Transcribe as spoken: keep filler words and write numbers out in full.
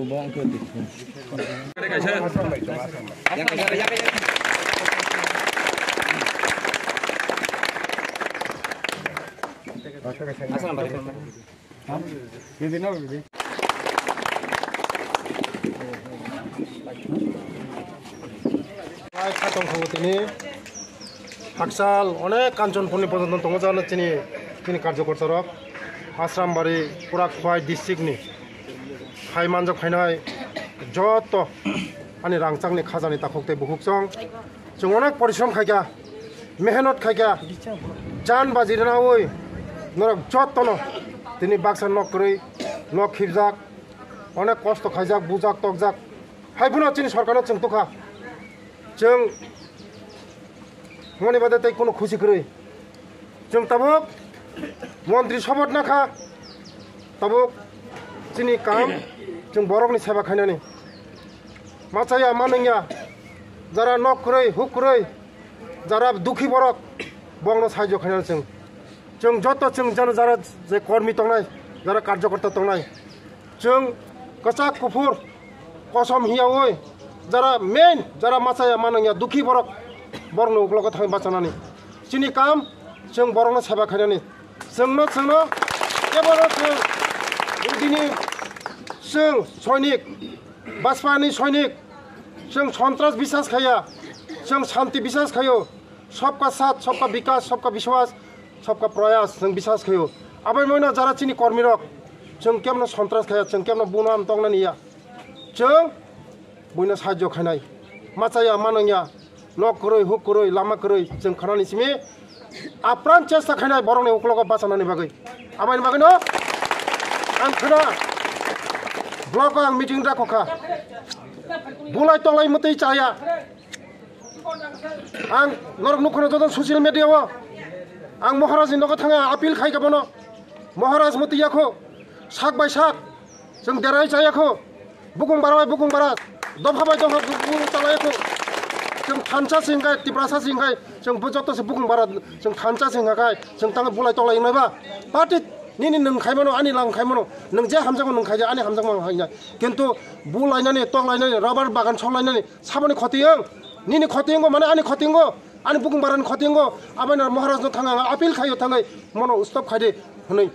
Khatong thango tini. Hakchal onek Kanchanpurni porjonto tongo jana chini, chini karjokortarok. Asrambari pura Khwai district ni. Hai manjak phainai joto ani rangchakni khajani takhuk tei bukhuk chwng. Chwng onek porishrom khaikha, mehnot khaikha, jan baji rwnaui norok jotono tini baksa nok kwrwi, nok khibjak, onek kosto khaijak, bujak, tokjak. Hai phano chini sorkarno chwng tukha. Chwng moni bade tei kunu khusi kwrwi. Chwng tabuk montri sobot nakha, tabuk chini kam chwng borokni seba khainani. Machaya manwngya, jara nok kwrwi, huk kwrwi, jara dukhi borok, bongno saijo khainani chwng. Chwng joto chwng jano jara je kormi tongnai, jara karjokorta tongnai, chwng kwchak kuphur kosom hiyaui jara main, jara machaya manwngya dukhi borok, borokni uklogo thangwi bachanani. Chini kam chwng borokno seba khainani. Chwngno, chwngno kebono chwng bini chwng soinik, Bajpani soinik, chwng sontras bisas khaiya, chwng shanti bisas khaio, sabka saath, sabka bikas, sabka biswas, sabka prayas chwng bisas khaio. Aboni moino jara chini kormirok, chwng kemno sontras khaiya, chwng kemno bunam tongnani ya. Chwng buino sahajyo khainai. Machaya manwngya, nok kwrwi, huk kwrwi, lama kwrwi, chwng khanani simi apran chesta khainai borokni uklogo bachanani bagwi. Aboni bagwino ang khna blogo ang meeting rakho kha. Bulai tolai mwtwi chaya. Ang norok nukho joto social media o. Ang Maharaj ni nogo thanga appeal khai kha bono. Maharaj muti yakho. Sak bai sak. Chwng derai cha yakho. Bukung bara bai bukung bara. Dopha bai dopha bukung chala yakho. Chwng thansa sing khai, Tiprasa sing khai. Chwng bo joto se bukung bara. Chwng thansa sing khai. Chwng tang bulai tolai nai ba. Party nini nwng khai mano, ani lang khai mano. Nwng je hamjakma nwng khai ja, ani hamjakma nwng khai ja. Kintu bulainani, toklainani, rubber bagan soklainani, saboni khoti wng? Nini khoti wngo, mane ani khoti wngo, ani bukung barani khoti wngo. Aboni Maharaj no thang ang appeal khaio thangwi mono stop khai de hwnwi